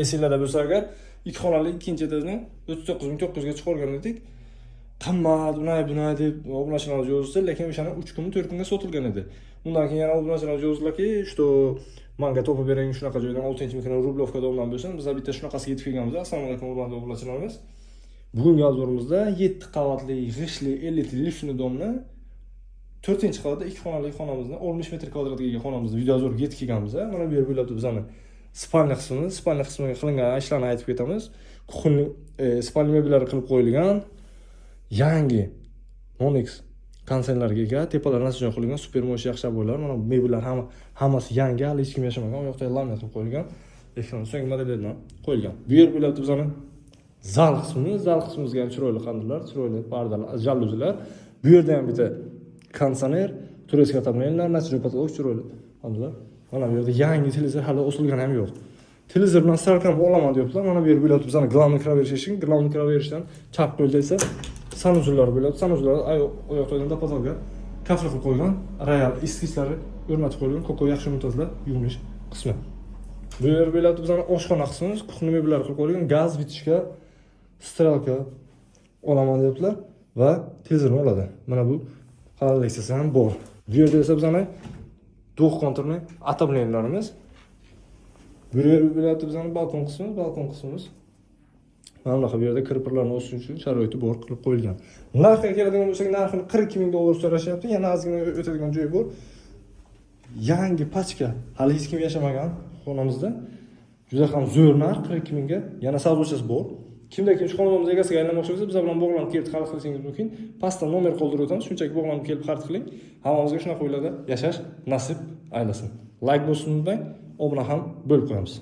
Esinglarda bo'lsa agar, ikki xonali ikkinchi etajni 39 900 ga chiqargan edik. Qimmat, unay bunay deb obunachilarimiz yozdi, lekin o'shani 3 kunmi, 4 kunga sotilgan edi. Undan keyin yana obunachilarimiz yozdilarki, что manga topib bering shunaqa joydan, 6 mikrorayon Рублёвка дом dan bo'lsin. Bizlar bitta shunaqasiga yetib kelganmiz. Assalomu alaykum, hurmatli obunachilarimiz. Bugungi обзор imizda 7 qavatli g'ishtli elitli liftli дом ni 4 qavatda ikki xonali xonamizni, 60 metr kvadratga ega xonamizni video обзор ga yetib kelganmiz. Mana bu yer bo'ylab bizani спальня qismimiz. Спальня qismiga qilingan ishlarni aytib ketamiz. Кухонный спальня mebellari qilib qo'yilgan. Yangi Monix konditsionerlarga ega, tepalar joy qilingan, super мощь, yaxshi обой lar. Mana bu mebellar hammasi yangi, hali hech kim yashamagan. U yoqda laminat qilib qo'yilgan. Ekran so'nggi modellardan qo'yilgan. Bu yer bo'ylab bizani zal qismimiz. Zal qismimizga ham chiroyli qandillar, chiroyli pardalar, jalyuzilar. Bu yerda ham bitta konditsioner, турецкий отопление lar, натяжной потолок, chiroyli qandillar. Mana bu yerda yangi televizor, hali osilgani ham yo'q. Televizor bilan стиралка ni olaman deyaptilar. Mana bu yer bo'ylab bizani главный kiraverish eshigi, главный kiraverishdan chap qo'lda esa санузел lar bo'ladi. Санузел lar u yoqdan потолок ga kafel qilib qo'ygan, royal isitgichlari o'rnatib qo'yilgan, Koko yaxshi mumtozlar yuvinish qismi. Bu yer bo'ylab bizani oshxona qismimiz, кухня mebellari qilib qo'yilgan, gaz, вытяжка, стиралка olaman deyaptilar va televizorni oladi. Mana bu холодильник chasi ham bor. Bu yerda esa bizani двухконтурный отопление larimiz. Bu yer bo'lyapti bizani balkon qismimiz, balkon qismimiz. Mana bunaqa bu yerda kirpirlarni o'sish uchun sharoiti bor qilib qo'yilgan. Narxiga keladigan bo'lsak, narxini 42 ming dollar so'rashyapti. Yana ozgina o'tadigan joyi bor. Yangi пачка, hali hech kim yashamagan xonamizda. Juda ham zo'r narx, 42 mingga. Yana savdochasi bor. Kimda kim shu xonadonimiz egasiga aylanmoqchi bo'lsa, bizlar bilan bog'lanib kelib xarid qilishingiz mumkin. Pastda nomer qoldirib o'tamiz, shunchaki bog'lanib kelib xarid qiling. Hammamizga shunaqa uylarda yashash nasib aylasin. Layk bosishni unutmang, obuna ham bo'lib qo'yamiz.